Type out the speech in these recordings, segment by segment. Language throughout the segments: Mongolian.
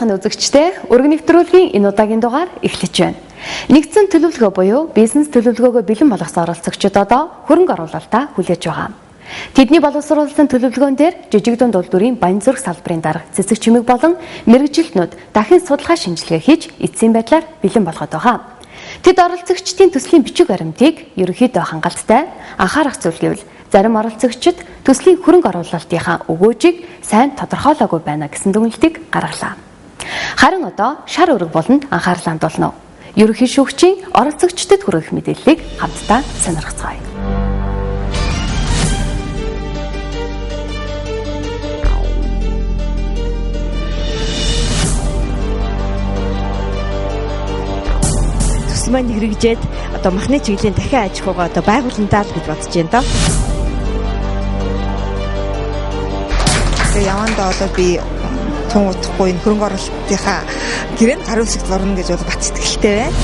сайхан үзэгчдээ, өргөн нэвтрүүлгийн энэ удаагийн дугаар эхлэж байна. Нэгдсэн төлөвлөгөө буюу бизнес төлөвлөгөөгөө бэлэн болгосон оролцогчид одоо хөрөнгө оруулалтаа хүлээж байгаа. Тэдний боловсруулсан төлөвлөгөөн дээр жижиг дунд улс төрийн баян зүрх салбарын дарга цэцэг чимэг болон мэргэжилтнүүд дахин судалгаа шинжилгээ хийж эцсийн байдлаар бэлэн болгоод байгаа. Тэд оролцогчдын төслийн бичиг баримтыг ерөнхийдөө хангалттай анхаарах зүйл гэвэл зарим оролцогчид төслийн хөрөнгө оруулалтынхаа өгөөжийг сайн тодорхойлоогүй байна гэсэн дүгнэлтийг гаргалаа. Харин одоо шар өрг болонд анхаарал хандуулна уу? Ерөнхий шүүгчийн оролцогчдод хүргэх мэдээллийг хамтдаа сонирхцгаая. Төсөл маань хэрэгжээд одоо махны чиглэлийн дахин аж ахуйгаа одоо байгуулна даа л гэж бодож байна доо. Тэгээ явандаа одоо би тун удахгүй энэ хөрөнгө оруулалтынхаа гэрээнд гарын үсэгт орно гэж бол бат итгэлтэй байна.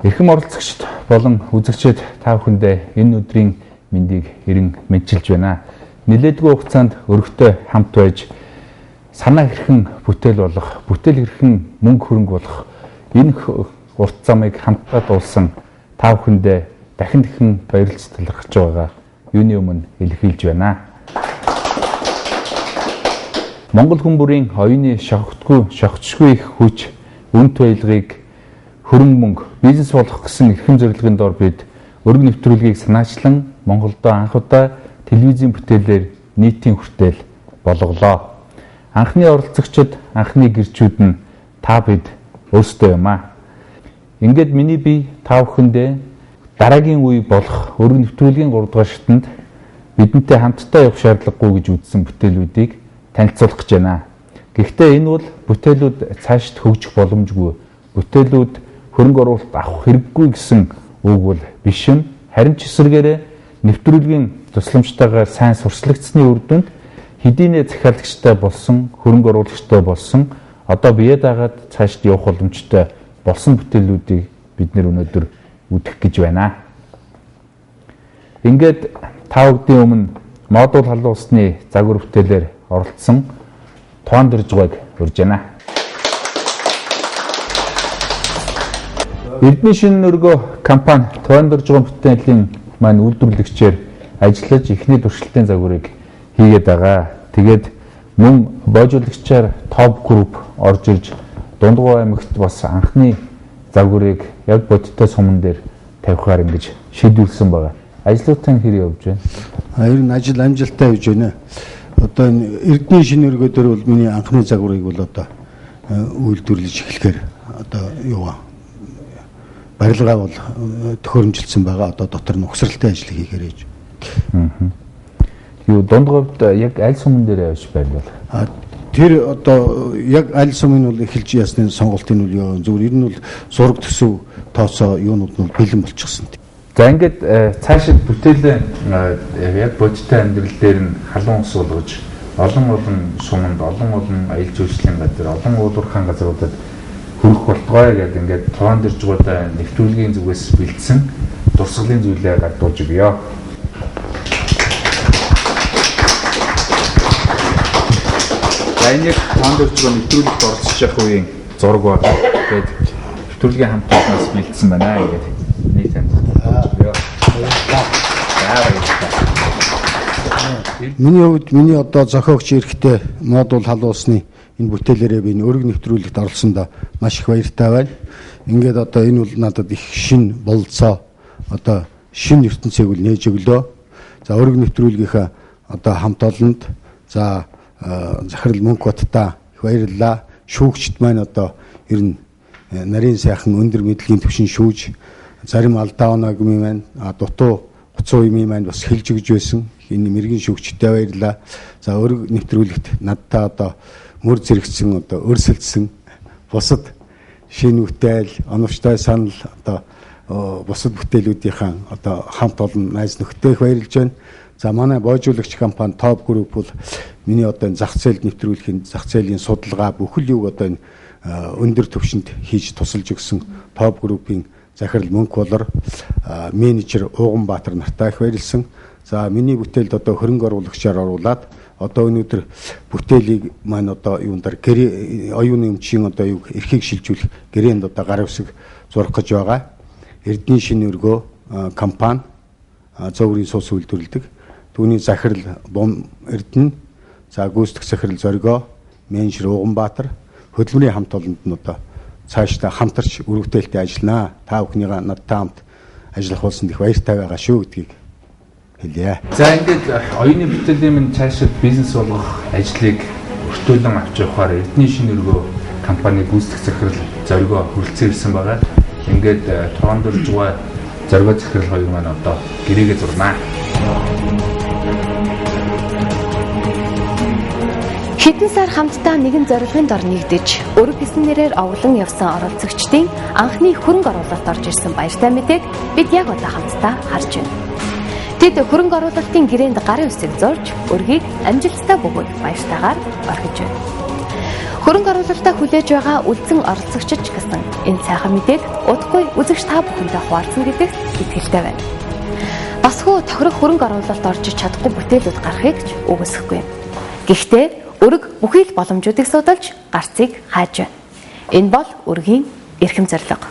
Эрхэм оролцогчид болон үзэгчид та бүхэндээ энэ өдрийн мэндийг эрен мэдчилж байна. Нэлээдгүй хугацаанд өргөтэй хамт байж санаа хэрхэн бүтээл болох, бүтээл хэрхэн мөнгө хөрөнгө болох энэ урт замыг хамтдаа дуулсан та бүхэндээ дахин дахин баярлж талархаж байгаагаа юуны өмнө илэрхийлж байна. Монгол хүн бүрийн оюуны шохигдгүй, шохичгүй их хүч, үнэт баялагыг хөрөнгө мөнгө, бизнес болох гэсэн эрхэм зорилгын дор бид өргөн нэвтрүүлгийг санаачлан Монголдо анх удаа телевизийн бүтээлээр нийтийн хүртээл болголоо. Анхны оролцогчид, анхны гэрчүүд нь та бид өөрсдөө юм аа. Ингээд миний бие та бүхэндээ дараагийн үе болох өргөн нэвтрүүлгийн 3 дугаар шатанд бидэнтэй хамтдаа явах шаардлагагүй гэж үзсэн бүтээлүүдийг танилцуулах гэж байна. Гэхдээ энэ бол бүтээлүүд цаашд хөгжих боломжгүй, бүтээлүүд хөрөнгө оруулалт авах хэрэггүй гэсэн үг бол биш юм. Харин ч эсрэгээрээ нэвтрүүлгийн тусламжтайгаар сайн сурчлагдсаны үр дүнд хэдийнэ захиалагчтай болсон, хөрөнгө оруулагчтай болсон, одоо бие даагаад цаашд явах боломжтой болсон бүтээлүүдийг бид нэр өнөөдөр үзэх гэж байна. Ингээд та бүдний өмнө модуль халуун усны загвар бүтээлээр оролцсон Туан Дөржгойг урьж байна. Эрдэнэ шинэ өргөө компани Туан Дөржгой бүтээлийн маань үйлдвэрлэгчээр ажиллаж эхний туршилтын загварыг хийгээд байгаа. Тэгээд мөн боожуулагчаар Топ Group орж ирж Дундгой аймагт бас анхны загварыг яг бодиттой суман дээр тавихаар ингэж шийдвэрлсэн байгаа. Ажлуудын хэр явж байна? Ер нь ажил амжилттай явж байна. Одоо энэ Эрдэнэ шинэ өргөө дээр бол миний анхны загварыг бол одоо үйлдвэрлэж эхлэхээр одоо юу барилгаа бол төхөөрөмжилсөн байгаа. Одоо дотор нь угсралтай ажил хийхээр ээж. Юу Дундговьд яг аль суман дээр явж байна бол? Тэр одоо яг аль сумын бол эхэлж ясны сонголтын үл юу зүгээр ер нь бол зураг төсөв тооцоо юунууд нь бэлэн болчихсон. За ингээд цаашид бүтээлээ яг бодиттой амьдрал дээр нь халуун ус болгож олон олон суманд, олон олон аялал жуулчлалын газар, олон уулуурхаан газруудад хүрэх болтугай гэдэг ингээд Туан Дөржгойдоо нэвтрүүлгийн зүгээс бэлдсэн дурсгалын зүйлээ гардуулж өгье. За энэ яг Туан Дөржгой нэвтрүүлэгт оролцож явах үеийн зураг байна. Тэгээд нэвтрүүлгийн хамт олноос бэлдсэн байна ингээд нэг танд өгье. За баярлалаа. Миний хувьд миний одоо зохиогч эрхтэй модуль халуун усны энэ бүтээлээрээ би энэ өргөн нэвтрүүлэгт оролцсондоо маш их баяртай байна. Ингээд одоо энэ бол надад их шинэ бололцоо, одоо шинэ ертөнцийг бол нээж өглөө. За өргөн нэвтрүүлгийнхаа одоо хамт олонд за Захирал Мөнхбаттай их баярлалаа. Шүүгчд маань одоо ер нь нарийн сайхан өндөр мэдлэгийн түвшин шүүж зарим алдаа оноог юм маань дутуу гоцоо юм маань бас хэлж өгж байсан. Энэ мэрэгэн шүүгчдээ баярлалаа. За өрг нэвтрүүлэгт надтай одоо мөр зэрэгцэн одоо өрсөлдсөн бусад шинэ бүтээл, оновчтой санал одоо бусад бүтээлүүдийнхээ одоо хамт олон найз нөхдөд их баярлж байна. За манай боожуулагч компани Top Group бол миний одоо энэ зах зээлд нэвтрүүлэхийн зах зээлийн судалгаа бүхэл юуг одоо энэ өндөр түвшинд хийж тусалж өгсөн Top Group-ийн захирал Мөнхболор, менежер Ууганбаатар нартай их баярлсан. За миний бүтээлд одоо хөрөнгө оруулагчаар оруулаад одоо өнөөдөр бүтээлийг маань одоо юун дээр гэрээ оюуны өмчийн одоо юг эрхийг шилжүүлэх гэрээнд одоо гар үсэг зурах гэж байгаа. Эрдэнэ шинэ өргөө компани зөөврийн сууц үйлдвэрлэдэг. Түүний захирал Бум Эрдэнэ, за гүйцэтгэх захирал Зоригоо, менежер Ууганбаатар, хөдөлмөрийн хамт олонд нь одоо цаашдаа хамтарч үр бүтээлтэй ажилланаа. Та бүхнийгээ надтай хамт ажиллах болсон их баяртай байгаа шүү гэдгийг хэлье. За ингээд оюуны бүтээлийн минь цаашид бизнес болгох ажлыг өртөөлөн авч явахаар Эрдэнэ шинэ өргөө компани гүйцэтгэх захирал Зоригоо хүрэлцэн ирсэн байгаа. Ингээд Туваан доржгой Зоригоо захирал хоёр маань одоо гэрээгээ зурнаа. Хэдэн сар хамтдаа нэгэн зорилгын дор нэгдэж, өрг гэсэн нэрээр овлон явсан оролцогчдын анхны хөрөнгө оруулалт орж ирсэн баяртай мэдээг бид яг одоо хамтдаа харж байна. Тэд хөрөнгө оруулалтын гэрээнд гарын үсэг зурж, өргийг амжилттай бөгөөд баяртайгаар орхиж байна. Хөрөнгө оруулалтаа хүлээж байгаа үлдсэн оролцогчид ч гэсэн энэ сайхан мэдээг удахгүй үзэгч та бүхэнтэй хуваалцсан гэдэгт итгэлтэй байна. Бас хөө тохирох хөрөнгө оруулалт орж чадахгүй бүтээлүүд гарахыг ч үгүйсэхгүй. Гэхдээ өрг бүхий л боломжуудыг судалж гарцыг хайж байна. Энэ бол өргийн эрхэм зорилго.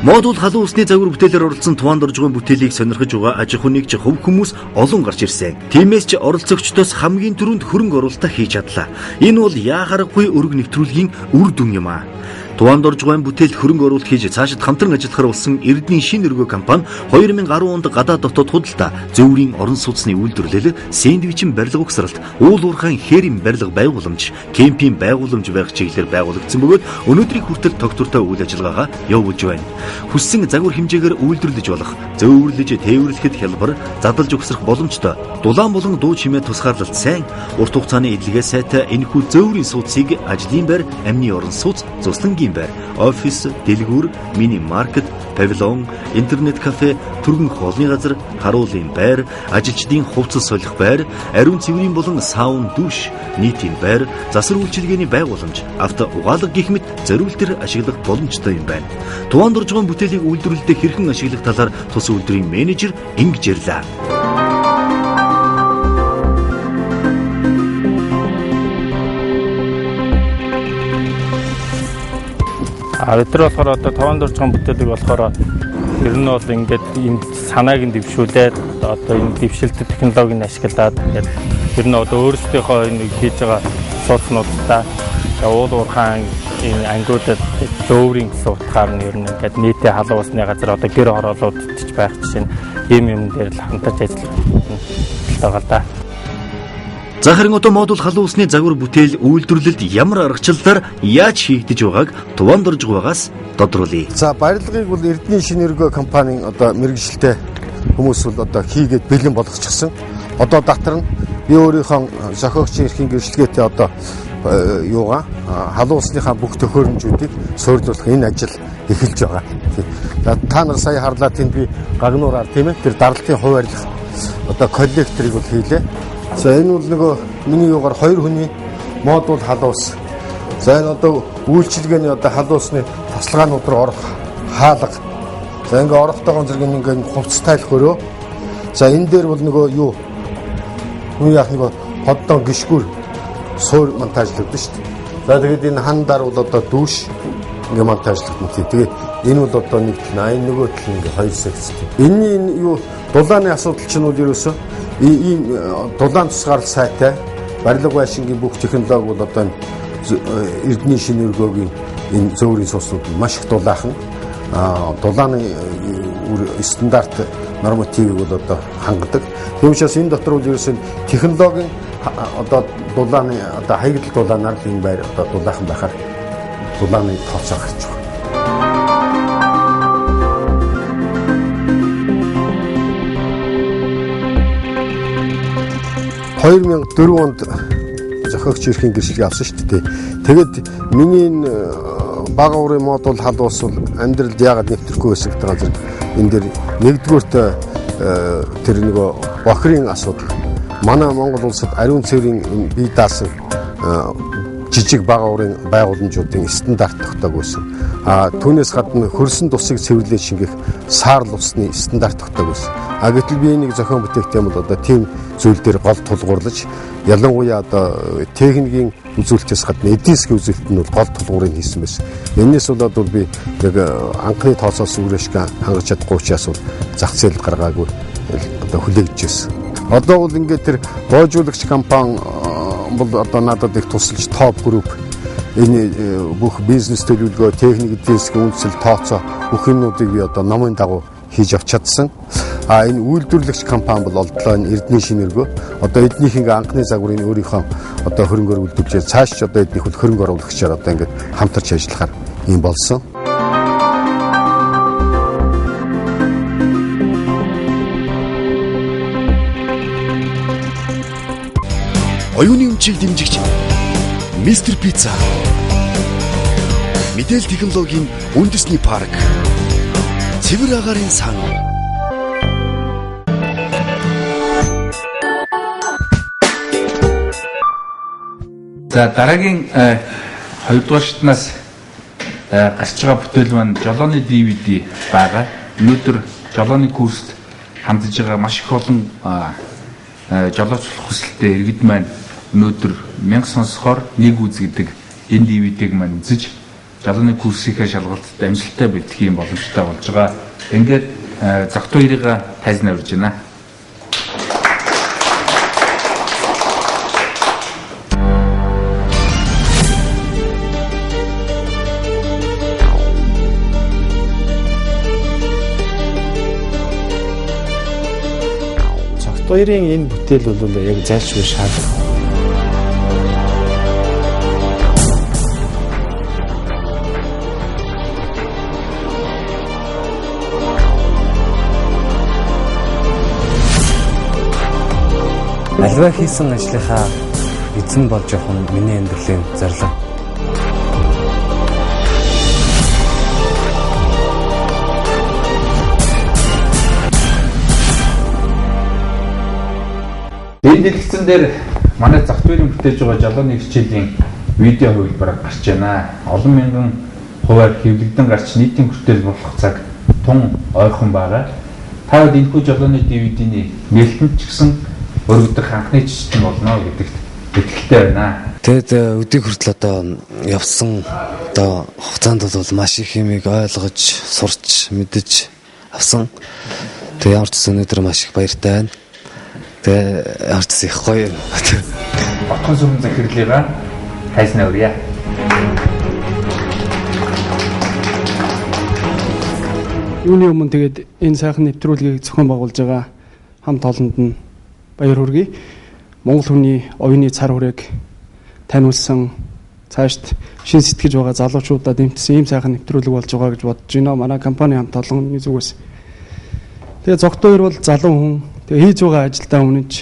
Модуль халуун усны загвар бүтээлээр оролцсон Туваан доржгойн бүтээлийг сонирхож байгаа аж ахуйн нэгж хувь хүмүүс олон гарч ирсэн. Тиймээс ч оролцогчдоос хамгийн түрүүнд хөрөнгө оруулалтаа хийж чадлаа. Энэ бол яа харахгүй өрг нэвтрүүлгийн үр дүн юм аа. Туваан доржгойн бүтээлд хөрөнгө оруулалт хийж цаашид хамтран ажиллахаар болсон Эрдэнэ шинэ өргөө компани 2010 онд гадаад дотоод худалдаа, зөөврийн орон сууцны үйлдвэрлэл, сэндвичийн барилга угсралт, уул уурхайн хээрийн барилга байгууламж, кемпинг байгууламж барих чиглэлээр байгуулагдсан бөгөөд өнөөдрийг хүртэл тогтвортой үйл ажиллагаагаа явуулж байна. Хүссэн загвар хэмжээгээр үйлдвэрлэж болох, зөөвөрлөж тээвэрлэхэд хялбар, задалж угсрах боломжтой, дулаан болон дуу чимээ тусгаарлалт сайн, урт хугацааны эдлэгээ сайтай энэхүү зөөврийн сууцыг ажлын байр, амны орон сууц, зуслангийн байр, офис, дэлгүүр, мини маркет, павильон, интернет кафе, түргэн хоолны газар, харуулын байр, ажилчдын хувцас солих байр, ариун цэврийн болон саун дүш, нийтийн байр, засвар үйлчилгээний байгууламж, авто угаалга гэх мэт зориултаар ашиглах боломжтой юм байна. Туваан доржгойн бүтээлийг үйлдвэрлэлдээ хэрхэн ашиглах талаар тус үйлдвэрийн менежер ингэж ярьлаа. Бид нар болохоор одоо Туваан доржгойн бүтээлийг болохоор ер нь бол ингээд ийм санааг нь дэвшүүлээд одоо энэ дэвшилтэт технологиг нь ашиглаад ингээд ер нь одоо өөрсдийнхөө энэ хийж байгаа сууцнуудаа уул уурхайн энэ ангиудад зөөврийн гэсэн утгаар нь ер нь ингээд нийтийн халуун усны газар одоо гэр хороолууд ч байх жишээ нь ийм юм дээр л хамтарч ажиллах байгаа л да. За харин одоо модуль халуун усны загвар бүтээл үйлдвэрлэлд ямар аргачлалаар яаж хийгдэж байгааг Туваан доржгойгоос тодруулъя. За барилгыг бол Эрдэнэ шинэ өргөө компанийн одоо мэргэжилтэй хүмүүс бол одоо хийгээд бэлэн болгочихсон. Одоо дотор нь би өөрийнхөө зохиогчийн эрхийн гэрчлэгээтэй одоо юугаа халуун усныхаа бүх төхөөрөмжүүдийг суйрлуулах энэ ажил эхэлж байгаа. За та нар сая харлаа тэнд би гагнуураар тийм ээ тэр даралтын хуваарлах одоо коллекторыг бол хийлээ. За энэ бол нөгөө миний юугаар хоёр хүний модуль халуун ус. За энэ одоо үйлчилгээний одоо халуун усны тасалгаанууд руу орох хаалга. За ингээ орохдоогон зэрэг ингээ хувцас тайлах өрөө. За энэ дээр бол нөгөө юу хүн яах нөгөө поддон гიშгүүр суур монтажлагдсан шүү дээ. За тэгээд энэ хан дар бол одоо дүүш ингээ монтажлагдсан. Тэгээд энэ бол одоо нэг тал, энэ нөгөө тал ингээ хоёр секцтэй. Энэний энэ юу дулааны асуудал чинь бол ерөөсөө ийм дулаан тусгаарлал сайтай барилга байшингийн бүх технологи бол одоо Эрдэнэ шинэ өргөөгийн энэ зөөврийн сууцнууд маш их дулаахан. Дулааны стандарт нормативыг бол одоо хангадаг. Тийм учраас энэ дотор бол ерөөсөө технологийн одоо дулааны одоо хаягдал дулаанаар л энэ байр одоо дулаахан байхаар дулааны тооцоо гарч байгаа. 2004 онд зохиогч эрхийн гэрчлэгээ авсан шүү дээ. Тэгээд миний энэ бага уурын модуль халуус бол амьдралд яагаад нэвтрэхгүй байсан гэдэг газар энэ дээр нэгдүгээрт тэр нөгөө бохирын асуудал. Манай Монгол улсад ариун цэврийн бие даасан жижиг бага уурын байгууламжуудын стандарт тогтоог байсан. А түүнээс гадна хөрсөн тусыг цэвэрлээ шингэх саарл усны стандарт тогтоог байсан. А гэтэл би энийг зохион бүтээх юм бол одоо тийм зүйл дээр гол тулгуурлаж, ялангуяа одоо техникийн үзүүлэлтээс гадна эдийн засгийн үзүүлэлт нь бол гол тулгуурыг хийсэн байсан. Энээс болоод бол би яг анхны тооцоолсон үр ашиг хангаж чадахгүй учраас бол зах зээл гаргаагүй одоо хүлээгдэж байсан. Одоо бол ингээд тэр боожуулагч компани бол одоо надад их тусалж, Топ Групп энэ бүх бизнес төлөвлөгөө, техник, эдийн засгийн үндсэл, тооцоо бүх юмнуудыг би одоо номын дагуу хийж авч чадсан. А энэ үйлдвэрлэгч компани бол олдлоо энэ Эрдэнэ шинэргөө. Одоо эднийх ингээ анхны загварыг өөрийнхөө одоо хөрөнгөөр үйлдвэрлэж, цааш ч одоо эднийх хөрөнгө оруулагчаар одоо ингээд хамтарч ажиллахаар юм болсон. Оюуны өмчийг дэмжигч Мистер Пицца. Мэдээлэл технологийн үндэсний парк. Цэвэр агаарын сан. За, дараагийн хоёрдугаар шатнаас гарч байгаа бүтээл маань жолооны DVD байгаа. Өнөөдөр жолооны курст хандж байгаа маш их олон жолооч болох хүсэлтэй иргэд маань өнөөдөр 1000 сонсохоор нэг үз гэдэг энэ DVD-г маань үзэж жолооны курсынхаа шалгалтад амжилттай бэлтгэх юм боломжтой болж байгаа. Ингээд зогт хоёрыгаа тайзнаа урьж байна. Зогт хоёрын энэ бүтээл бол яг зайлшгүй шаардлага. Альва хийсэн ажлынхаа эзэн болж явах нь миний амьдралын зорилго. Энэ дэлгэцэн дээр манай зах зээлийн бүтээж байгаа жолооны хичээлийн видео хувилбар гарч байна. Олон мянган хувиар хэвлэгдэн гарч нийтийн хүртэл болох цаг тун ойрхон байгаа. Та хэд энэхүү жолооны DVD-ний нээлтэнд ч гэсэн өргөдөх анхны жишг нь болно гэдэгт итгэлтэй байна. Тэгэд өдийг хүртэл одоо явсан одоо хугацаанд бол маш их юмыг ойлгож, сурч, мэдэж авсан. Тэгээ ямар ч гэсэн өнөөдөр маш их баяртай байна. Тэгээ ямар ч гэсэн их гоё юм. Отхон сүрэн захирлыгаа тайзнаа өрье. Юуны өмнө тэгээд энэ сайхан нэвтрүүлгийг зохион байгуулж байгаа хамт олонд нь баяр хүргэе. Монгол хүний оюуны цар хүрээг таниулсан, цаашд шин сэтгэж байгаа залуучуудаа дэмжсэн ийм сайхан нэвтрүүлэг болж байгаа гэж бодож байна. Манай компани хамт олонны зүгээс. Тэгээ зогт хоёр бол залуу хүн. Тэгээ хийж байгаа ажилдаа үнэнч,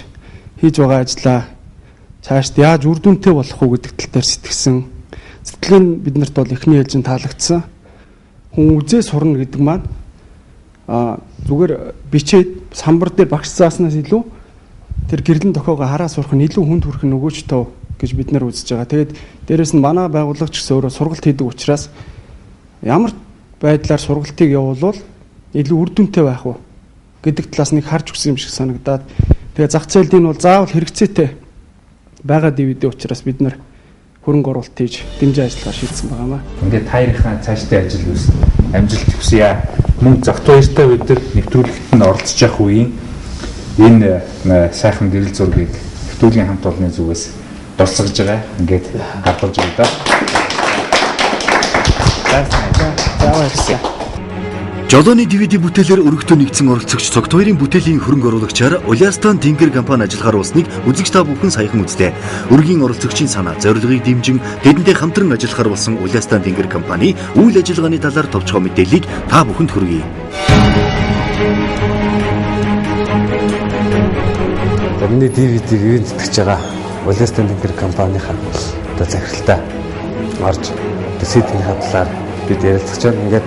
хийж байгаа ажлаа цаашд яаж үр дүнтэй болох уу гэдэг тал дээр сэтгсэн. Сэтгэл нь биднэрт бол эхний ээлжинд таалагдсан. Хүн үзээ сурна гэдэг маань зүгээр бичээд самбар дээр багш зааснаас илүү тэр гэрлэн тохиогоо хараа сурах нь илүү хүнд хүрэх нь өгөөжтэй гэж бид нар үзэж байгаа. Тэгээд дээрэс нь манай байгууллага ч гэсэн өөрөө сургалт хийдэг учраас ямар байдлаар сургалтыг явуулвал илүү үр дүнтэй байх вэ гэдэг талаас нэг харж өгсөн юм шиг санагдаад, тэгээ зах зээлд энэ бол заавал хэрэгцээтэй байгаа DVD учраас бид нар хөрөнгө оруулалт хийж дэмжин ажиллагаа шийдсэн байгаа маа. Ингээд та хоёрынхаа цаашдын ажил үйлс амжилт хүсье. Мөн зогт хоёртой бид нар нэвтрүүлэгт нь оролцож явах үеийн энэ сайхан гэрэл зургийг нэвтрүүлгийн хамт олонны зүгээс дурсгаж байгаа. Ингээд гарлуулж өгье даа. За, баярлалаа. Жолооны DVD бүтээлээр өргөтөө нэгдсэн оролцогч Цогт хоёрын бүтээлийн хөрөнгө оруулагчаар Улястан Тэнгэр компани ажиллахаар болсныг үзэгч та бүхэн саяхан үзлээ. Өргийн оролцогчийн санаа зорилгыг дэмжин тэдэнтэй хамтран ажиллахаар болсон Улястан Тэнгэр компани үйл ажиллагааны талаар товчхон мэдээллийг та бүхэнд хүргэе. За, миний DVD-г ивээн тэтгэж байгаа Western Tinker компанийнхаа одоо захиралтай орж одоо сэдвийнхаа талаар бид ярилцах гэж байна. Ингээд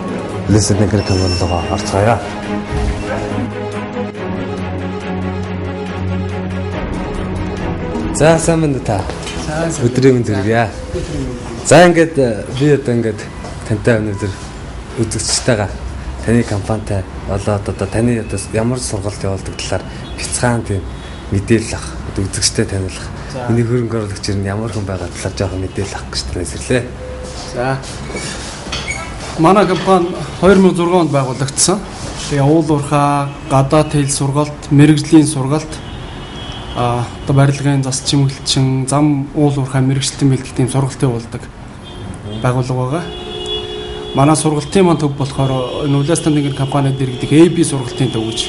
Western Tinker компани руу орцгоё. За сайн байна та. Өдрийн мэнд хүргье. За ингээд би одоо ингээд тантай өнөөдөр үзэгчтэйгээ таны компанитай болоод одоо таны одоо ямар сургалт явуулдаг талаар бяцхан тийм мэдээлэл авах, үзэгчтэй таниулах. Миний хөрөнгө оруулагч нь ямар хүн байгаа талаар жоохон мэдээлэл авах гэж танаас ирлээ. За. Манай компани 2006 онд байгуулагдсан. Тэгээ уул уурхай, гадаад хэл сургалт, мэргэжлийн сургалт, одоо барилгын зас чимэглэлчин, зам уул уурхай мэргэжилтэн бэлтгэх тийм сургалт явуулдаг байгууллага байгаа. Манай сургалтын маань төв болохоор энэ Western Tinker компанид дэргэдэх AB сургалтын төв гэж.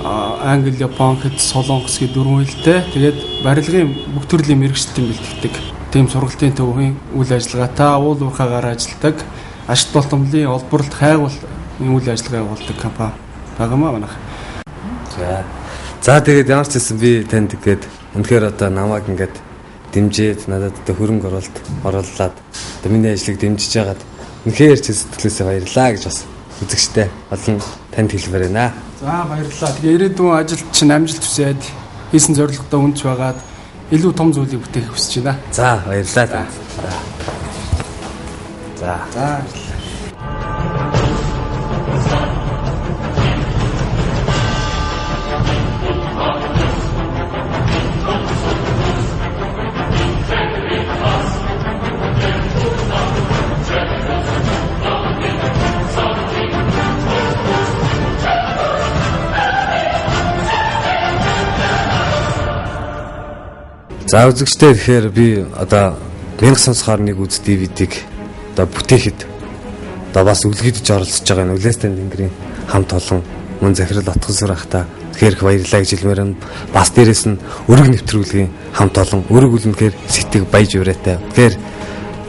Англи, Япон, Хятад, Солонгос гэх дөрвөн хэлтэй. Тэгээд барилгын бүх төрлийн мэргэжилтэн бэлтгэдэг тийм сургалтын төвийн үйл ажиллагаатай уул уурхайгаар ажилладаг, ашиг тултамлын олборлолт, хайгуул үйл ажиллагаа явуулдаг компани байгаамаа манайх. За тэгээд ямар ч байсан би танд ингээд үнэхээр одоо намайг ингээд дэмжиж надад одоо хөрөнгө оруулалт оруулаад одоо миний ажлыг дэмжиж байгаад үнэхээр ч сэтгэлээсээ баярлалаа гэж бас үзэгчтэй олон танд хэлмээр байна. За баярлалаа. Тэгээ ирээдүйн ажилд чинь амжилт хүсээд хийсэн зорилгодоо үнж байгаад илүү том зүйлийг бүтээх хүсэж байна. За баярлалаа танд. За. За баярлалаа. За үзэгчтэй тэгэхээр би одоо мянга сонсохоор нэг үз DVD-г одоо бүтээхэд одоо бас үлгийдэж оролцож байгаа энэ Western Tinker-ийн хамт олон мөн захирал Отгон ахта тэгэхээр их баярлалаа гэж хэлмээр байна. Бас дээрэс нь өрөг нэвтрүүлгийн хамт олон өрөг үлнэхээр сэтгэг баяж ураатай. Тэгэхээр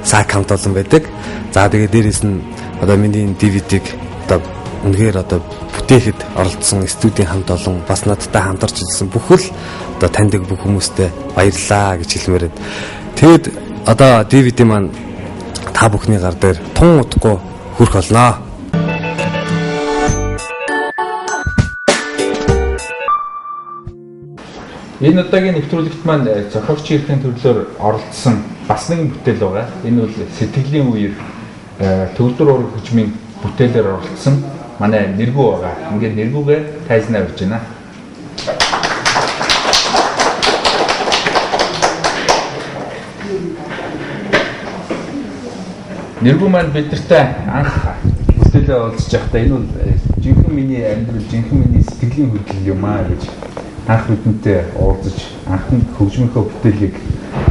сак хамт олон байдаг. За тэгээ дээрэс нь одоо миний энэ DVD-г одоо үнэхээр одоо бүтээхэд оролцсон студийн хамт олон бас надтай хамтарч ажилласан бүхэл одоо таньдаг бүх хүмүүстэй баярлалаа гэж хэлмээр байна. Тэгэд одоо DVD маань та бүхний гар дээр тун удахгүй хүрэх болно. Энэ удаагийн нэвтрүүлэгт маань зохиогч эрхийн төрлөөр оролцсон бас нэгэн бүтээл байгаа. Энэ бол сэтгэлийн үеэр төгөлдөр уурга хөгжмийн бүтээлээр оролцсон манай Нэргүү байгаа. Ингээд Нэргүүгээ тайзнаа урьж байна. Нэргүү маань бидэртэй анх бүтээлээ уулзж байхдаа энэ бол жинхэнэ миний амьдрал, жинхэнэ миний сэтгэлийн хөдлөл юм аа гэж анх бидэнтэй уулзаж, анхан хөгжмийнхөө бүтээлийг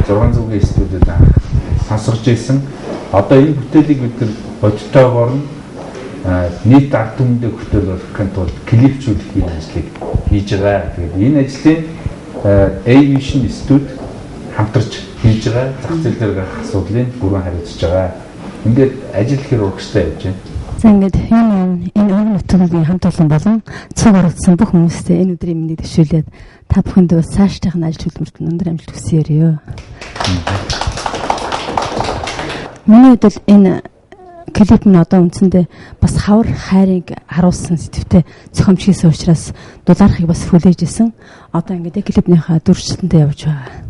600-ийн студид анх сонсгож ирсэн. Одоо энэ бүтээлийг бид нар бодтойгоор нь нийт ард түмэндээ хүртэл болохын тулд клипчүүлэх энэ ажлыг хийж байгаа. Тэгээд энэ ажлыг A-Vision студ хамтарч хийж байгаа. Зах зээл дээр гарах асуудлыг бүрэн хариуцж байгаа. Ингээд ажил хэр урагштай явж байна. За ингээд энэ өргөн нутгийн хамт олон болон цуг оролцсон бүх хүмүүстээ энэ өдрийн мэндийг дэвшүүлээд та бүхэндээ бас цаашдынх нь ажил хөдөлмөрт өндөр амжилт хүсье өрөө. Миний хувьд бол энэ клип нь одоо үндсэндээ бас хавар хайрыг харуулсан сэдвтэй зохиомж хийсэн учраас дулаархыг бас хүлээж исэн. Одоо ингээд клипнийхаа дүрслэлтэндээ явж байгаа.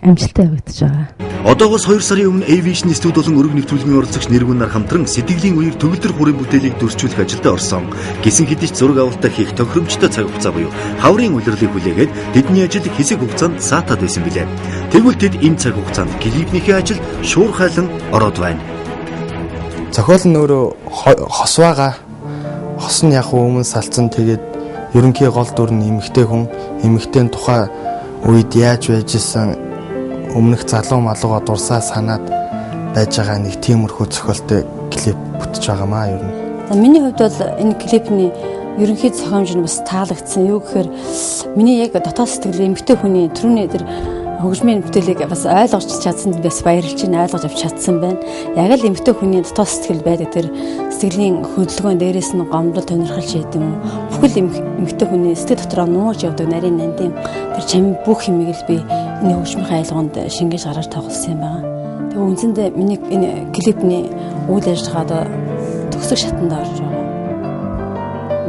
Амжилттай явагдаж байгаа. Одоогоос 2 сарын өмнө A-Vision студ болон өрөг нэвтрүүлгийн оролцогч Нэргүн нар хамтран сэтгэлийн үеэр төгөлдөр хуурын бүтээлийг дүрсжүүлэх ажилд орсон. Гисэн хэдий ч зураг авалтаа хийх тохиромжтой цаг хугацаа буюу хаврын улирлыг хүлээгээд тэдний ажил хэсэг хугацаанд саатаад байсан билээ. Тэгвэл тэд энэ цаг хугацаанд клипнийхээ ажилд шуурхайлан ороод байна. Зохиол нь өөрөө хос байгаа. Хос нь яг өмнө салцсан. Тэгээд ерөнхий гол дүр нь эмэгтэй хүн, эмэгтэй нь тухайн үед яаж байж исэн өмнөх залуу малууга дурсаа санаад байж байгаа нэг тиймэрхүү зохиолтой клип бүтэж байгаамаа ер нь. За миний хувьд бол энэ клипний ерөнхий зохиомж нь бас таалагдсан. Юу гэхээр миний яг дотоод сэтгэл эмэгтэй хүний түрүүний тэр Хөгжмийн бүтээлийг бас ойлгож чадсанд бас баярлж байна, ойлгож авч чадсан байна. Яг л эмэгтэй хүний дотоод сэтгэл байдаг тэр сэтгэлийн хөдөлгөөн дээрээс нь гомдол тонирхол ч гэдэг юм уу. Бүхэл эмэгтэй хүний сэтгэл дотроо нуурж явдаг нарийн нандин тэр чам бүх юмыг л би энэ хөгжмийнхээ айлгуунд шингээж гаргаж тоглосон юм байна. Тэгээ үндсэндээ миний энэ клипний үйл ажиллагаа одоо төгсөх шатанд орж байгаа.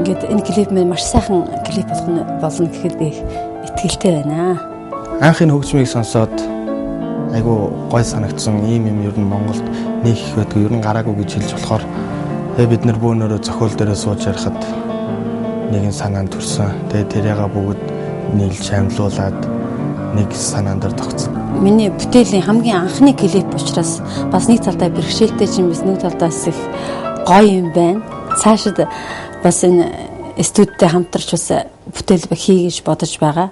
Ингээд энэ клип маань маш сайхан клип болох болно гэхэд би итгэлтэй байна. Анх энэ хөгжмийг сонсоод айгүй гой санагдсан. Ийм юм ер нь Монголд нэг их байдгүй, ер нь гараагүй гэж хэлж болохоор тэгээ бид нар бөөнөрөө зохиол дээрээ сууж ярихад нэгэн санаанд төрсөн. Тэгээ тэрийгээ бүгд нийлж амлуулад нэг санаан дээр тогтсон. Миний бүтээлийн хамгийн анхны клип учраас бас нэг талдаа бэрхшээлтэй ч юм бас нэг талдаа бас их гоё юм байна. Цаашид бас энэ студидтэй хамтарч бас бүтээл хий гэж бодож байгаа.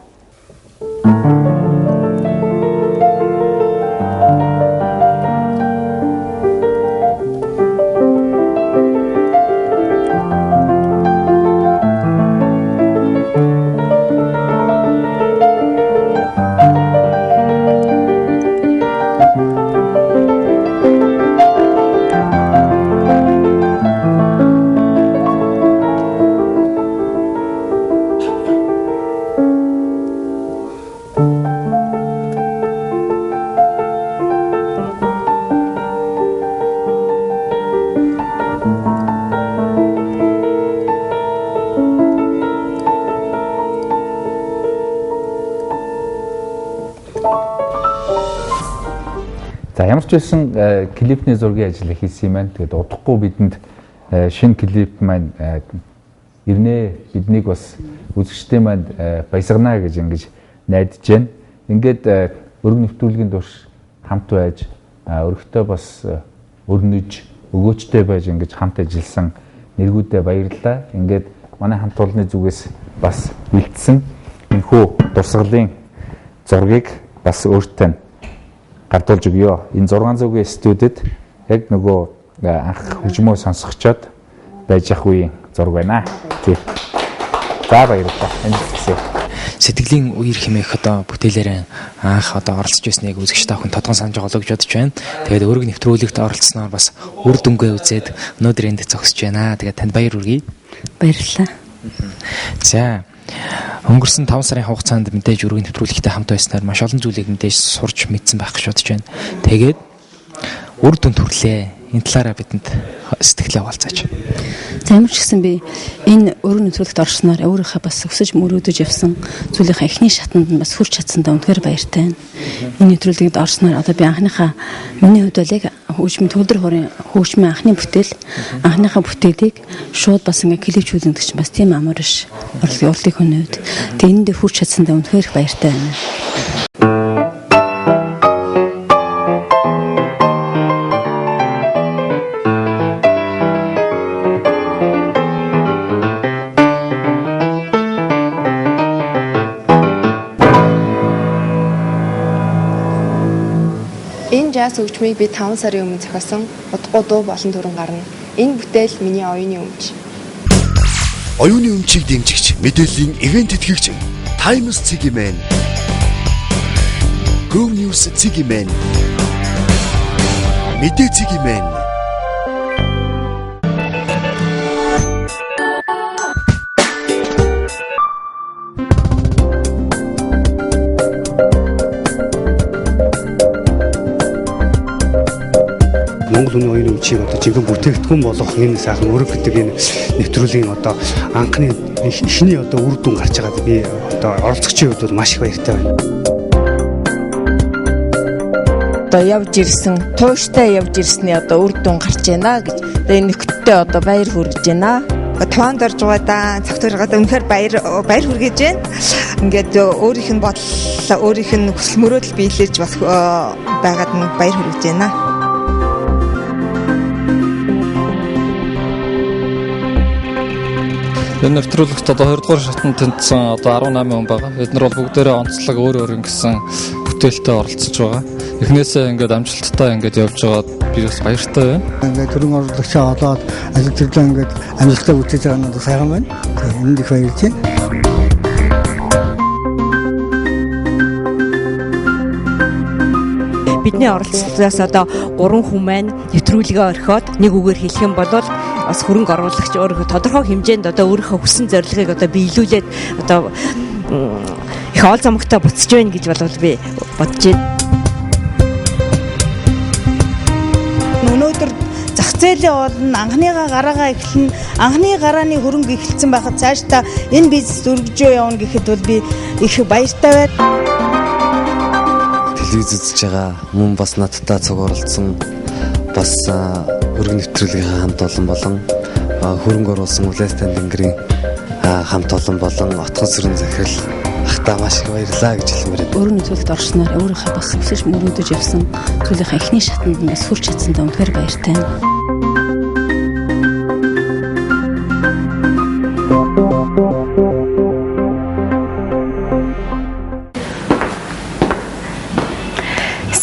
За ямар ч байсан клипний зургийн ажил хийсэн юм байна. Тэгээд удахгүй бидэнд шинэ клип маань ирнэ. Биднийг бас үзэгчдийн маань баясгана гэж ингэж найдаж байна. Ингээд өргөн нэвтрүүлгийн турш хамт байж, өргөтөө бас өрнөж, өгөөчтэй байж ингэж хамт ажилласан нэргүүдээ баярлалаа. Ингээд манай хамт олонны зүгээс бас бэлдсэн энэхүү дурсгалын зургийг бас өөртөө гардуулж өгье. Энэ 600-ийн студид яг нөгөө анх хөгжмөө сонсгочоод байж ах үеийн зураг байна. Тий. За баярлалаа. Амжилт хүсье. Сэтгэлийн үер хэмээх одоо бүтээлээр анх одоо оролцож байсныг үзэгч та бүхэн тодгон санаж байгаа болоо гэж бодож байна. Тэгээд өрөг нэвтрүүлэгт оролцсноор бас үр дүнгээ үзээд өнөөдөр энд зогсож байна. Тэгээд танд баяр хүргэе. Баярлалаа. За өнгөрсөн 5 сарын хугацаанд мэдээж өргөн нэвтрүүлэгтэй хамт байснаар маш олон зүйлийг мэдээж сурч мэдсэн байх гэж бодож байна. Тэгээд үр дүн төрлөө. Энэ талаараа бидэнд сэтгэлээ хуваалцаач. За ямар ч гэсэн би энэ өргөн нэвтрүүлэгт орсноор өөрийнхөө бас өсөж мөрөөдөж явсан зүйлийнхаа эхний шатанд нь бас хүрч чадсандаа үнэхээр баяртай байна. Энэ нэвтрүүлэгт орсноор одоо би анхныхаа миний хувьд бол яг хөгжмийн төгөлдөр хуурын хөгжмийн анхны бүтээл, анхныхаа бүтээлийг шууд бас ингээ клипчүүлнэ гэдэг чинь бас тийм амар биш. Урлагийн хүний хувьд. Тэгээ энэндээ хүрч чадсандаа үнэхээр их баяртай байна. Энэ жаз хөгжмийг би 5 сарын өмнө зохиосон. Удахгүй дуу болон дүрэн гарна. Энэ бүтээл миний оюуны өмч. Оюуны өмчийг дэмжигч, мэдээллийн ивент тэтгэгч Times Цэгимэн. Go News Цэгимэн. Мэдээ Цэгимэн. Монгол хүний оюуны өмчийг одоо жинхэнэ бүтээгдэхүүн болгох энэ сайхан өрөг гэдэг энэ нэвтрүүлгийн одоо анхны эхний одоо үр дүн гарч байгаад би одоо оролцогчийн хувьд бол маш их баяртай байна. Одоо явж ирсэн, тууштай явж ирсний одоо үр дүн гарч байна гэж. Одоо энэ нөхдөдөө одоо баяр хүргэж байна. Таваанд орж байгаадаа цагт ургаад үнэхээр баяр хүргэж байна. Ингээд өөрийнх нь бодол, өөрийнх нь хүсэл мөрөөдөл биелэж бас байгаад нь баяр хүргэж байна. Энэ нэвтрүүлэгт одоо 20 дугаар шатанд тэнцсэн одоо 18 хүн байгаа. Бид нар бол бүгдээрээ онцлог өөр өөр ингэсэн бүтээлтэй оролцож байгаа. Эхнээсээ ингээд амжилттай ингээд явж байгаад би бас баяртай байна. Ингээд хөрөнгө оруулагчаа олоод ажил төрлөө ингээд амжилттай бүтээж байгаа нь одоо сайхан байна. Тэгээд энд их баярлж байна. Бидний оролцолтоос одоо 3 хүн маань нэвтрүүлгээ орхиод, нэг үгээр хэлэх юм бол бас хөрөнгө оруулагч өөрийнхөө тодорхой хэмжээнд одоо өөрийнхөө хүссэн зорилгыг одоо биелүүлээд одоо их ол замгтай буцаж байна гэж бол би бодож байна. Өнөөдөр зах зээлийн олно, анхныгаа гараагаа эхлэн, анхны гарааны хөрөнгө эхэлсэн байхад цаашдаа энэ бизнес өргөжөө явна гэхэд бол би их баяртай байна. Телевиз үзэж байгаа мөн бас надтай цуг оролцсон, бас өргөн нэвтрүүлгийнхаа хамт олон болон хөрөнгө оруулсан Улаастай Тэнгэрийн хамт олон болон отгон сүрэн захирал ахтаа маш их баярлалаа гэж хэлмээр байна. Өргөн нэвтрүүлэгт орсноор өөрийнхөө бас өсөж мөрөөдөж явсан зүйлийнхаа эхний шатанд нь бас хүрч чадсандаа үнэхээр баяртай байна.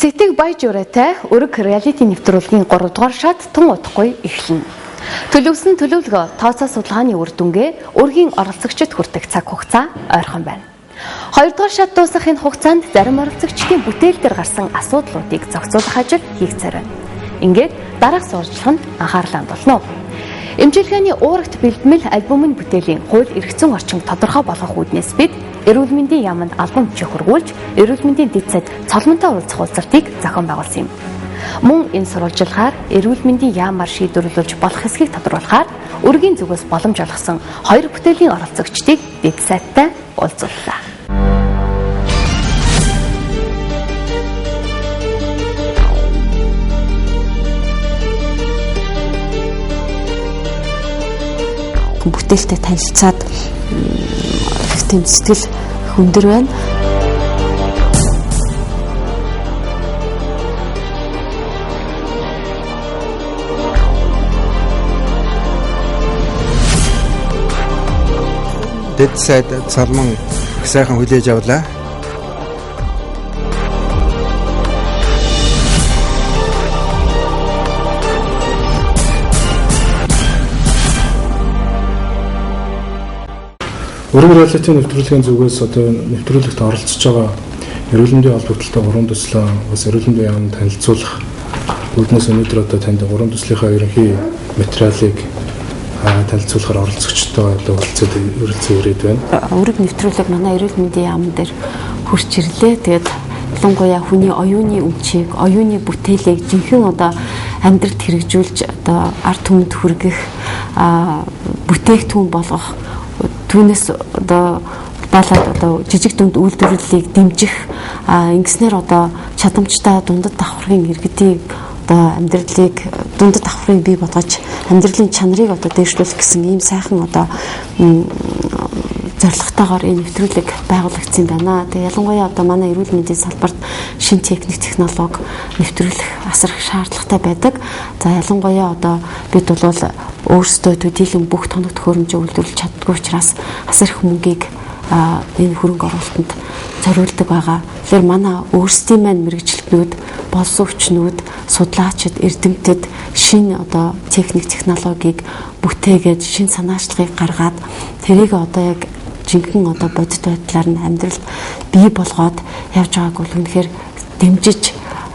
Сэтгэг баяж ураатай өрг реалити нэвтрүүлгийн 3 дугаар шат тун удахгүй эхэлнэ. Төлөвлөсөн төлөвлөгөө тооцоо судалгааны үр дүнгээ өргийн оролцогчид хүртэх цаг хугацаа ойрхон байна. 2 дугаар шат дуусах энэ хугацаанд зарим оролцогчдын бүтээл дээр гарсан асуудлуудыг зохицуулах ажил хийгдсээр байна. Ингээд дараах сурвалжлах нь анхаарлаа хандуулна. Эмчилгээний уурагт бэлтгэл альбомын бүтээлийн хууль эрх зүйн орчин тодорхой болгох үүднээс бид эрүүл мэндийн яаманд албан бичиг хөргүүлж эрүүл мэндийн дэд сайд цолмонтой уулзах уулзалтыг зохион байгуулсан юм. Мөн энэ сурвалжлагаар эрүүл мэндийн яамаар шийдвэрлүүлж болох хэсгийг тодруулахаар өргийн зүгээс боломж олгосон хоёр бүтээлийн оролцогчдыг дэд сайдтай уулзууллаа. Бүтээлтэй танилцаад их тийм сэтгэл өндөр байна. Дэд сайд Цалман их сайхан хүлээж авлаа. Өргөн реалити нэвтрүүлгийн зүгээс одоо нэвтрүүлэгт оролцож байгаа эрүүл мэндийн холбогдлолтой гурван төслөө бас эрүүл мэндийн яамд танилцуулах үүднээс өнөөдөр одоо танд гурван төслийнхаа ерөнхий материалыг танилцуулахаар оролцогчтой одоо уулзаад өрөлдсөн ирээд байна. Өрг нэвтрүүлэг манай эрүүл мэндийн яам дээр хүрч ирлээ. Тэгээд ялангуяа хүний оюуны өмчийг, оюуны бүтээлийг жинхэнэ одоо амьдралд хэрэгжүүлж одоо ард түмэнд хүргэх, бүтээгдэхүүн болгох, түүнээс одоо балаад одоо жижиг дунд үйлдвэрлэлийг дэмжих, ингэснээр одоо чадамжтай дундад давхаргын иргэдийг одоо амьдралыг дундад давхрыг бий болгож амьдралын чанарыг одоо дээшлүүлэх гэсэн ийм сайхан одоо зорилготойгоор энэ нэвтрүүлэг байгуулагдсан байна. Тэгээ ялангуяа одоо манай эрүүл мэндийн салбарт шинэ техник технологи нэвтрүүлэх асар их шаардлагатай байдаг. За ялангуяа одоо бид бол өөрсдөө төдийлөн бүх тоног төхөөрөмжөө үйлдвэрлэж чаддгүй учраас асар их мөнгийг энэ хөрөнгө оруулалтанд зориулдаг байгаа. Тэгэхээр манай өөрсдийн маань мэргэжилтнүүд, болсон хүчнүүд, судлаачид, эрдэмтэд шинэ одоо техник технологиг бүтээгээд шинэ санаачлагыг гаргаад тэрийг одоо яг жинхэнэ одоо бодит байдлаар нь амьдралд бий болгоод явж байгааг бол үнэхээр дэмжиж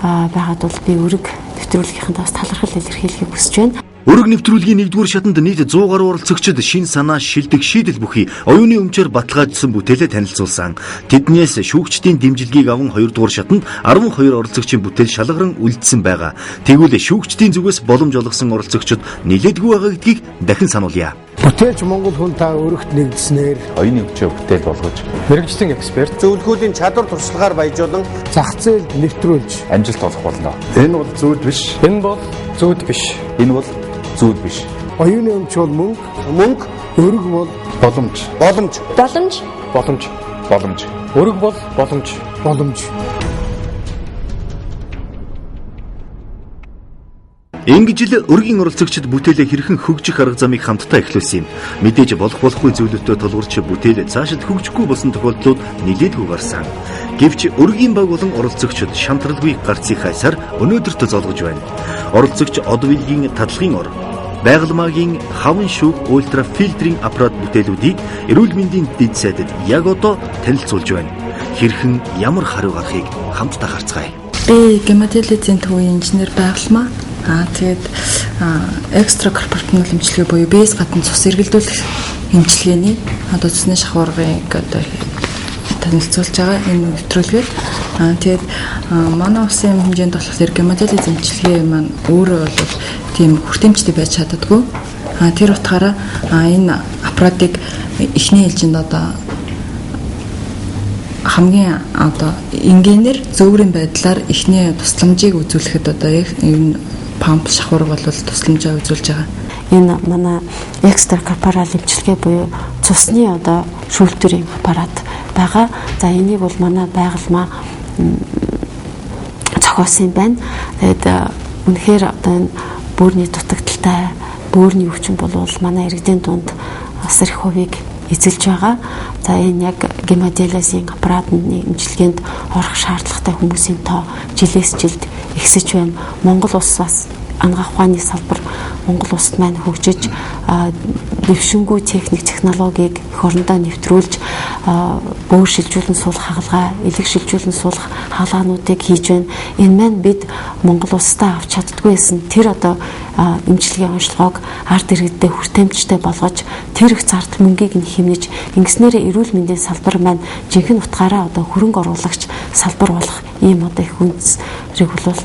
байгаад бол би өрг нэвтрүүлгийнхэнд бас талархал илэрхийлэхийг хүсэж байна. Өрг нэвтрүүлгийн 1-р шатанд нийт 100 гаруй оролцогчид шинэ санаа, шилдэг шийдэл бүхий оюуны өмчөөр баталгаажсан бүтээлээ танилцуулсан. Тэднээс шүүгчдийн дэмжлэгийг аван 2-р шатанд 12 оролцогчийн бүтээл шалгаран үлдсэн байгаа. Тэгвэл шүүгчдийн зүгээс боломж олгосон оролцогчид нилээдгүй байгаа гэдгийг дахин сануулъя. Бүтээлч Монгол хүн та өргөт нэгдснээр оюуны өмчөө бүтээл болгож мэргэжлийн эксперт зөвлөгөөлийн чадвар туршлагаар баяжуулан зах зээлд нэвтрүүлж амжилт олох болно. Энэ бол зүйд биш. Энэ бол зүйд биш. Энэ бол зүйд биш. Оюуны өмч бол мөнгө, мөнгө, өрг бол боломж, боломж, боломж, боломж, боломж. Өрг бол боломж, боломж. Ингэж л өргийн оролцогчид бүтээлээ хэрхэн хөгжих арга замыг хамтдаа эхлүүлсэн юм. Мэдээж болох болохгүй зөвлөлтөд тулгуурч бүтээл цаашид хөгжихгүй болсон тохиолдлууд нилээдгүй гарсан. Гэвч өргийн баг болон оролцогчид шантралгүй гарцыг хайсаар өнөөдөрт золгож байна. Оролцогч Одвилгийн татлагын ор, Байгалмаагийн хаван шүүх ультра фильтрийн аппарат бүтээлүүдийг эрүүл мэндийн дэд сайдад яг одоо танилцуулж байна. Хэрхэн ямар хариу гарахыг хамтдаа харцгаая. Би гемодиализийн төвийн инженер байгалмаа. Тэгээд экстра корпоративны эмчилгээ буюу биес гадна цус эргэлдүүлэх эмчилгээний одоо цусны шахуургыг одоо танилцуулж байгаа энэ нэвтрүүлгээр. Тэгээд манай улсын хэмжээнд болохоор гемодиализ эмчилгээ маань өөрөө бол тийм хүртээмжтэй байж чаддаггүй. Тэр утгаараа энэ аппаратыг эхний ээлжинд одоо хамгийн одоо энгийнээр зөөврийн байдлаар эхний тусламжийг үзүүлэхэд одоо энэ памп шахуурга бол тусламжаа үзүүлж байгаа. Энэ манай экстра корпорал эмчилгээ буюу цусны одоо шүүлтүүрийн аппарат байгаа. За энийг бол манай байгалмаа зохиосон юм байна. Тэгээд үнэхээр одоо энэ бөөрийн дутагдaltaй бөөрийн өвчин бол манай иргэдийн дунд бас их хувийг эзэлж байгаа. За энэ яг гемодиализийн аппаратны эмчилгээнд орох шаардлагатай хүмүүсийн тоо жилээс жилд ихсэж байна. Монгол улс бас анагаах ухааны салбар Монгол улсад маань хөгжиж дэвшингүй техник технологиг эх орондоо нэвтрүүлж бөөр шилжүүлэн суулгах хагалгаа, элэг шилжүүлэн суулгах хагалгаануудыг хийж байна. Энэ маань бид Монгол улсдаа авч чаддгүй байсан тэр одоо эмчилгээ онцлогоог ард иргэдтэй хүртээмжтэй болгож тэр их зардал мөнгийг нь хэмнэж ингэснээрээ эрүүл мэндийн салбар маань жинхэнэ утгаараа одоо хөрөнгө оруулагч салбар болох ийм одоо их үнцрийг бол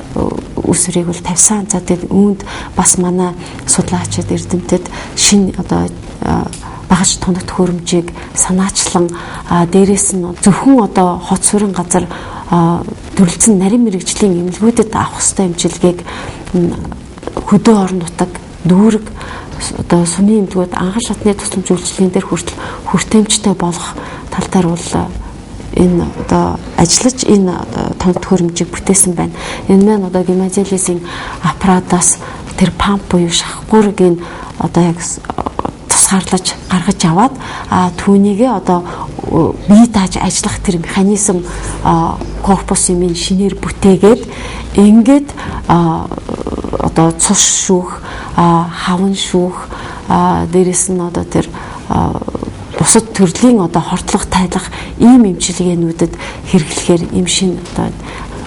үсвэрийг бол тавьсан. За тэгээд үүнд бас манай судлаачид эрдэмтэд шинэ одоо багаж тоног төхөөрөмжийг санаачлан дээрээс нь зөвхөн одоо хот суурин газар төрөлцсөн нарийн мэрэгжлийн эмнэлгүүдэд авах ёстой эмчилгээг хөдөө орон нутаг дүүрэг одоо сумын эмнэлгүүд анхан шатны тусламж үйлчилгээнд дээр хүртэл хүртээмжтэй болох тал дээр бол энэ одоо ажиллаж энэ тоног төхөөрөмжийг бүтээсэн байна. Энэ маань одоо гемодиализийн аппаратаас тэр памп буюу шахгуурыг одоо яг тусгаарлаж гаргаж аваад түүнийгээ одоо бие дааж ажиллах тэр механизм корпус юм шинээр бүтээгээд ингээд одоо цус шүүх, хаван шүүх, дээрэс нь одоо тэр бусад төрлийн одоо хортлого тайлах ийм эмчилгээнүүдэд хэрэглэхээр ийм шинэ одоо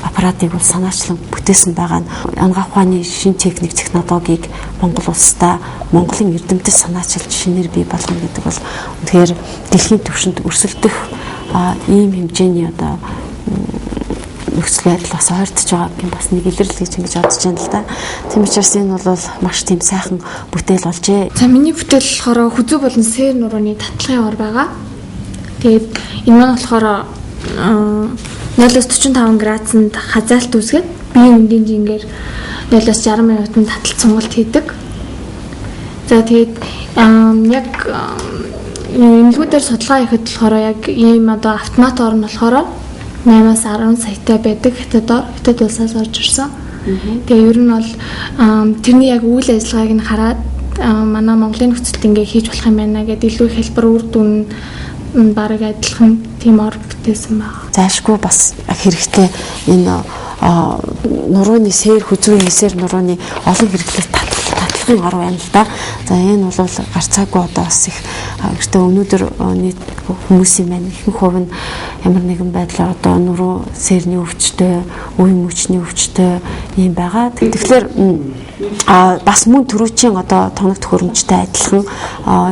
аппаратыг бол санаачлан бүтээсэн байгаа нь анагаах ухааны шинэ техник технологиг Монгол улсдаа Монголын эрдэмтэд санаачилж шинээр бий болгоно гэдэг бол үнэхээр дэлхийн түвшинд өрсөлдөх ийм хэмжээний одоо нөхцөл байдал бас ойртож байгаа гэх бас нэг илэрлэл гэж ингэж бодож байна л да. Тийм учраас энэ бол маш тийм сайхан бүтээл болжээ. За миний бүтээл болохоор хүзүү болон сэр нурууны татлагын ор байгаа. Тэгээд энэ маань болохоор 0-45 градусанд хазаалт үүсгээд биеийн үндийн жингээр 0-60 минутанд таталт сонголт хийдэг. За тэгээд яг эмнэлгүүдээр судалгаа хийхэд болохоор яг ийм одоо автомат ор нь болохоор 8-аас 10 саятай байдаг Хятад улсаас орж ирсэн. Тэгээ ер нь бол тэрний яг үйл ажиллагааг нь хараад манай Монголын нөхцөлд ингээ хийж болох юм байна гэдээ илүү их хэлбэр үр дүн нь бараг адилхан тийм ор бүтээсэн байна. Зайлшгүй бас хэрэгтэй энэ нурууны сэр хүзүүний сэр нурууны олон хэрэглэх татлагын ор байна л да. За энэ бол гарцаагүй одоо бас их гэхдээ өнөөдөр нийт хүмүүсийн маань ихэнх хувь нь ямар нэгэн байдлаар одоо нуруу сэрний өвчтөй, үе мөчний өвчтөй ийм байгаа. Тэгэхээр бас мөн түрүүчийн одоо тоног төхөөрөмжтэй адилхан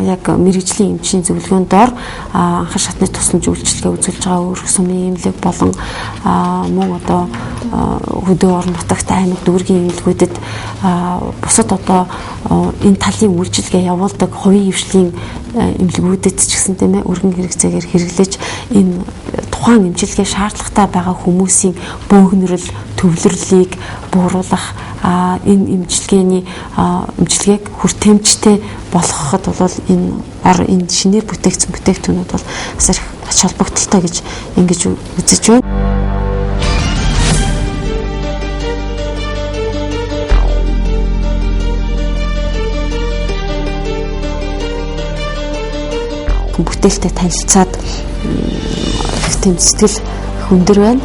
яг мэрэгжлийн эмчийн зөвлөгөөнд дор анхан шатны тусламж үйлчилгээ үзүүлж байгаа өрх сумын эмнэлэг болон мөн одоо хөдөө орон нутагт аймаг дүүргийн эмнэлгүүдэд бусад одоо энэ талын үйлчилгээ явуулдаг хувийн хвшлийн эмнэлгүүдэд ч гэсэн тийм өргөн хэрэгцээгээр хэрэглэж энэ тухайн эмчилгээ шаардлагатай байгаа хүмүүсийн бөөгнөрөл төвлөрлийг бууруулах энэ эмчилгээний эмчилгээг хүртээмжтэй болгоход бол энэ ор энэ шинээр бүтээгдсэн бүтээгдэхүүнүүд бол бас их ач холбогдолтой гэж ингэж үзэж байна. Бүтээлтэй танилцаад их тийм сэтгэл өндөр байна.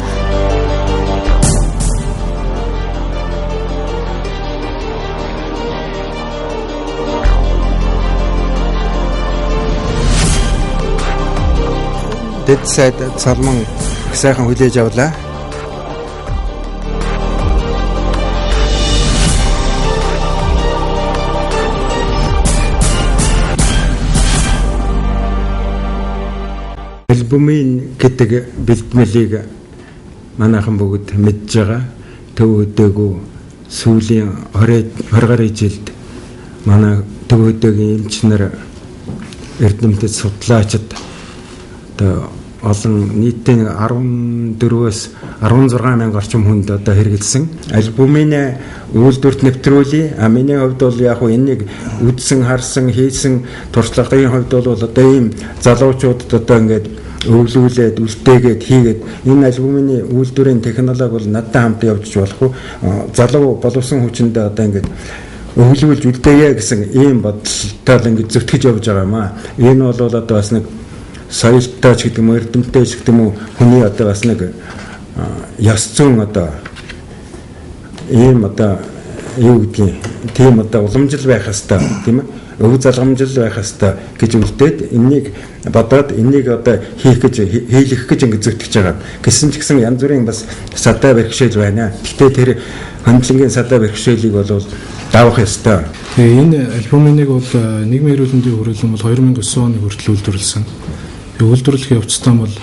Дэд сайд Салман их сайхан хүлээж авлаа. Альбумин гэдэг бэлтгэлийг манайхан бүгд мэдж байгаа. Төв өдөөгүй сүүлийн 20 гаруй жилд манай төв өдөөгийн эмч нар эрдэмтэд судлаачид одоо олон нийтдээ 14-өөс 16 мянга орчим хүнд одоо хэрэгэлсэн. Альбумын үйлдвэрт нэвтрүүлье. А миний хувьд бол яг хуу энийг үдсэн, харсан, хийсэн туршлагын хувьд бол одоо ийм залуучуудад одоо ингээд өвлүүлээд, үлдээгээд хийгээд энэ альбумын үйлдвэрийн технологи бол надтай хамт явж болох уу? Залуу боловсон хүчиндээ одоо ингээд өвлүүлж үлдээе гэсэн ийм бодолтой л ингээд зүтгэж явж байгаа юм аа. Энэ бол одоо бас нэг соёлтой ч гэдэг юм уу, эрдэмтдээ ч гэдэг юм уу, хүний одоо бас нэг ёс зүйн одоо ийм одоо юу гэдгийг тийм одоо уламжил байх ёстой, тийм ээ, өв залгамжил байх ёстой гэж үлдээд энэнийг бодоод энэнийг одоо хийх гэж хийлгэх гэж ингэ зүтгэж байгаа. Гэсэн ч гэсэн янз бүрийн бас садаа бэрхшээл байна. Гэхдээ тэр хөндлөнгийн садаа бэрхшээлийг бол давах ёстой. Тэгээ энэ альбумыг бол нийгмийн эрүүл мэндийн хүрээлэн бол 2009 оны хүртэл үйлдвэрлэсэн. Үйлдвэрлэх явцдаа бол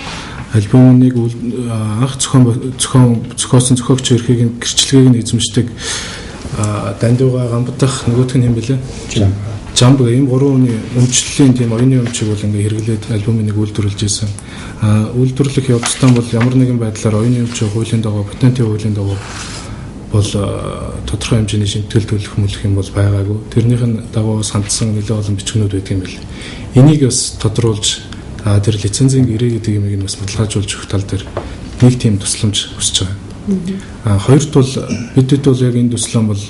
альбомыг анх зохиосон зохиогч эрхийг нь гэрчлэгийг нь эзэмшдэг Дандууга Гамбадах нөгөөх нь хэм бэлээ? Жамб гэх ийм гурван хүний өмчлөлийн тийм оюуны өмчийг бол ингээ хэрэглээд альбомыг үйлдвэрлэж байсан. Үйлдвэрлэх явцдаа бол ямар нэгэн байдлаар оюуны өмчийн хуулийн дагуу, патентын хуулийн дагуу бол тодорхой хэмжээний шимтгэл төлөх мөлөх юм бол байгаагүй. Тэрнийх нь дагуу сандсан нэлээд олон бичгнүүд байдаг юм бэл. Энийг бас тодруулж тэр лицензийн гэрээ гэдэг юмыг нь бас баталгаажуулж өгөх тал дээр нэг тийм тусламж хүсэж байгаа. Хоёрт бол бидэд бол яг энэ төслөн бол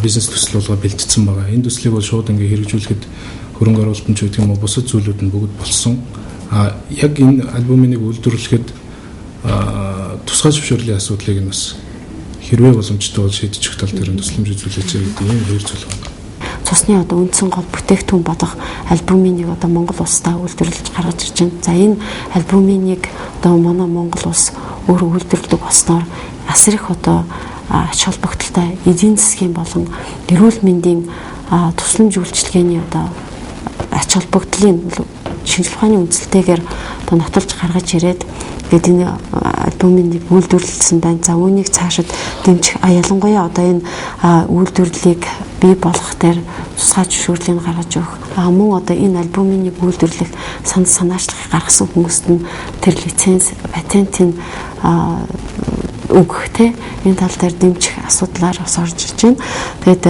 бизнес төсөл болгоо бэлтгэсэн байгаа. Энэ төслийг бол шууд ингээ хэрэгжүүлэхэд хөрөнгө оруулалт нь ч гэдэг юм уу бусад зүйлүүд нь бүгд болсон. Яг энэ альбомыг үйлдвэрлэхэд тусгай зөвшөөрлийн асуудлыг нь бас хэрвээ боломжтой бол шийдэж өгөх тал дээр тусламж үзүүлээч гэдэг ийм хоёр зүйл байна. Цусны одоо үндсэн гол бүтээгдэхүүн болох альбуминыг одоо Монгол улсдаа үйлдвэрлэж гаргаж ирж байна. За энэ альбуминыг одоо манай Монгол улс өөрөө үйлдвэрлэдэг болсноор асар их одоо ач холбогдолтой эдийн засгийн болон эрүүл мэндийн тусламж үйлчилгээний одоо ач холбогдлын шинжлэх ухааны үндэслэлтэйгээр одоо нотолж гаргаж ирээд тэгээд энэ альбуминыг үйлдвэрлэсэн байна. За үүнийг цаашид дэмжих, ялангуяа одоо энэ үйлдвэрлэлийг бий болгох дээр тусгай зөвшөөрлийг гаргаж өгөх. Мөн одоо энэ альбуминыг үйлдвэрлэх санал санаачлагыг гаргасан хүмүүст нь тэр лиценз, патентын өгөх те энэ тал дээр дэмжих асуудлаар бас орж ирж байна. Тэгээд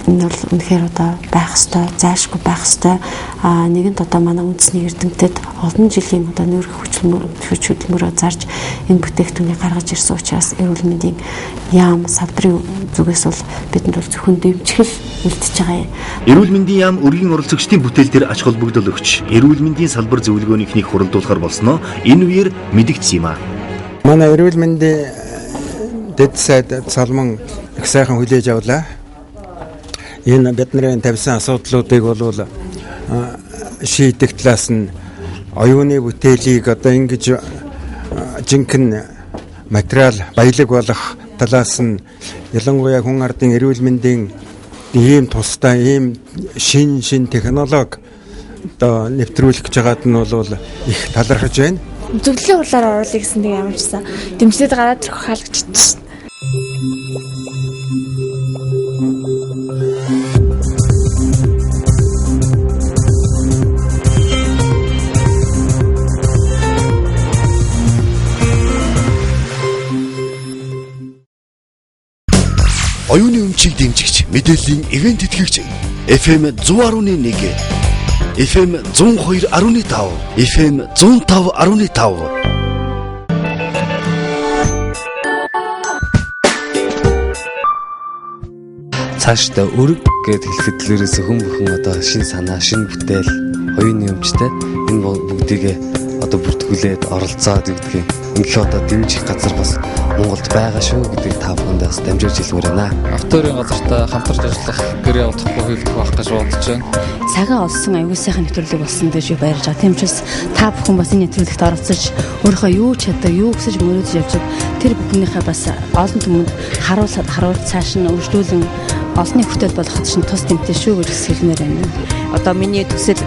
энэ бол үнэхээр одоо байх ёстой, зайлшгүй байх ёстой. Нэгэнт одоо манай үндэсний эрдэмтэд олон жилийн одоо нүүрэх хүч хөдөлмөрөө зарж энэ бүтээгдэхүүнийг гаргаж ирсэн учраас эрүүл мэндийн яам салбарын зүгээс бол бидэнд бол зөвхөн дэмжих л үлдэж байгаа юм. Эрүүл мэндийн яам өргийн оролцогчдын бүтээл дээр ач холбогдол өгч, эрүүл мэндийн салбар зөвлөгөөнийхнийг хуралдуулахар болсноо энэ үеэр мэдэгдсэн юм а. Манай эрүүл мэндийн дэд сайд Салман их сайхан хүлээж авлаа. Энэ бидний тавьсан асуудлуудыг бол шийдэх талаас нь оюуны бүтээлийг одоо ингэж жинхэнэ материал баялаг болох талаас нь ялангуяа хүн ардын эрүүл мэндийн ийм тустай ийм шин технологи одоо нэвтрүүлэх гэж байгаад нь бол их талархаж байна. Зөвлөлийн хурлаар оруулъя гэсэн нэг ямарчсан дэмжлээд гараад ирэх хаалгаччихсан. Оюуны өмчийг дэмжигч мэдээллийн ивент тэтгэгч FM 100.1, FM 102.5, FM 105.5. Цаашдаа өрг гэд хэлэхэд л ерөөсөө хүн бүхэн одоо шин санаа, шин бүтээл, оюуны өмчтэй энэ бүгдийг одоо бүртгүүлээд оролцоод гэдгийг үнэхээр одоо дэмжих газар бас Монголд байгаа шүү гэдгийг та бүхэндээ бас дамжуулж хэлмээр байна. Авторын газартай хамтарч ажиллах гэрээ удахгүй хийгдэх байх гэж бодож байна. Цагаан олсон аюул сайхан нэвтрүүлэг болсон гэж би баярлж байгаа. Тийм учраас та бүхэн бас энэ нэвтрүүлэгт оролцож өөрийнхөө юу чаддаг, юу хүсэж мөрөөдөж явж тэр бүхнийхээ бас олон түмэнд харуулж цааш нь өргөжлүүлэн олонний хүртэл болоход чинь тус тэмтэй шүү гэж хэлмээр байна. Одоо миний төсөл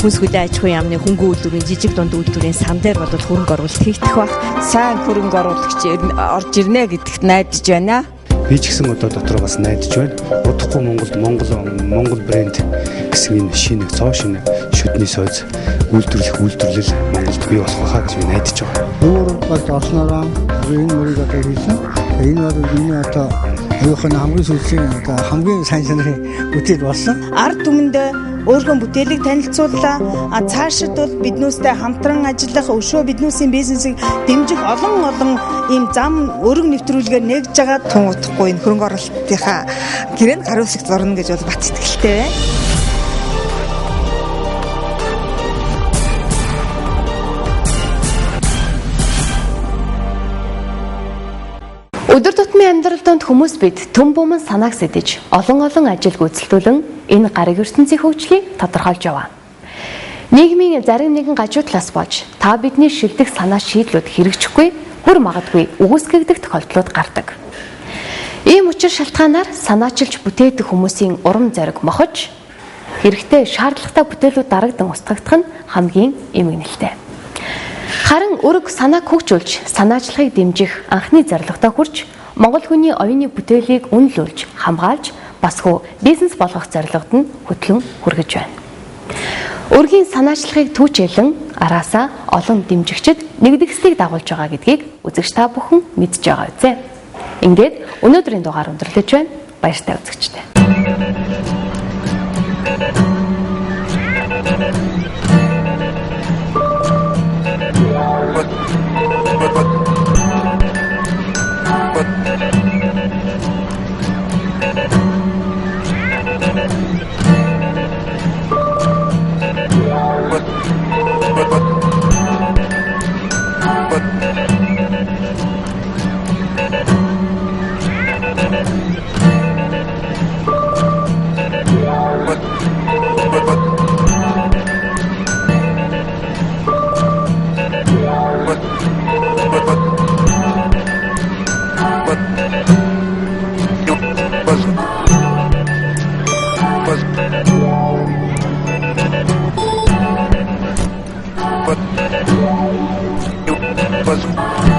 хүнс хөдөө аж ахуйн яамны хөнгөн үйлдвэрийн жижиг дунд үйлдвэрийн сан дээр бол хөрөнгө оруулалт хийгдэх байх. Сайн хөрөнгө оруулагч орж ирнэ гэдэгт найдаж байна. Би ч гэсэн одоо дотроо бас найдаж байна. Удахгүй Монголд Монгол брэнд гэсэн энэ шинэ цоо шинэ шүдний сойз үйлдвэрлэх үйлдвэрлэл Монголд бий болох байхаа гэж би найдаж байгаа. Өөр бас орсноороо энэ мөрийг одоо хийсэн. Энэ бол миний одоо оюухан хамгийн сүүлийн одоо хамгийн сайн чанарын бүтээл болсон. Ард түмэндээ өөрхөн бүтээлийг танилцууллаа. Цаашид бол биднүүстэй хамтран ажиллах, өшөө биднүүсийн бизнесийг дэмжих олон ийм зам өрөг нэвтрүүлгээр нэгж байгаа. Тун утахгүй энэ хөрөнгө оруулалтынхаа гэрээнд гар үсэг зурна гэж бол бат итгэлтэй байна. Өдөр тутмын амьдрал донд хүмүүс бид түн буман санааг сэтэж олон олон ажил гүйцэлдүүлэн энэ гариг ертөнцийн хөгжлийг тодорхойлж яваа. Нийгмийн зарим нэгэн гажуу талаас болж та бидний шилдэг санаа шийдлүүд хэрэгжихгүй бүр магадгүй үгүйсгэгдэх тохиолдлууд гардаг. Ийм учир шалтгаанаар санаачилж бүтээдэг хүмүүсийн урам зориг мохож хэрэгтэй шаардлагатай бүтээлүүд дарагдан устгагдах нь хамгийн эмгэнэлтэй. Харин өрг санааг хөгжүүлж, санаачлагыг дэмжих анхны зорилготой хүрч Монгол хүний оюуны бүтээлийг үнэлүүлж, хамгаалж, бас хөө бизнес болгох зорилгод нь хөтлөн хүргэж байна. Өргийн санаачлагыг түүчээлэн араасаа олон дэмжигчид нэгдэгслийг дагуулж байгаа гэдгийг үзэгч та бүхэн мэдж байгаа үзээ. Ингээд өнөөдрийн дугаар өндөрлөж байна. Баяртай үзэгчдээ. But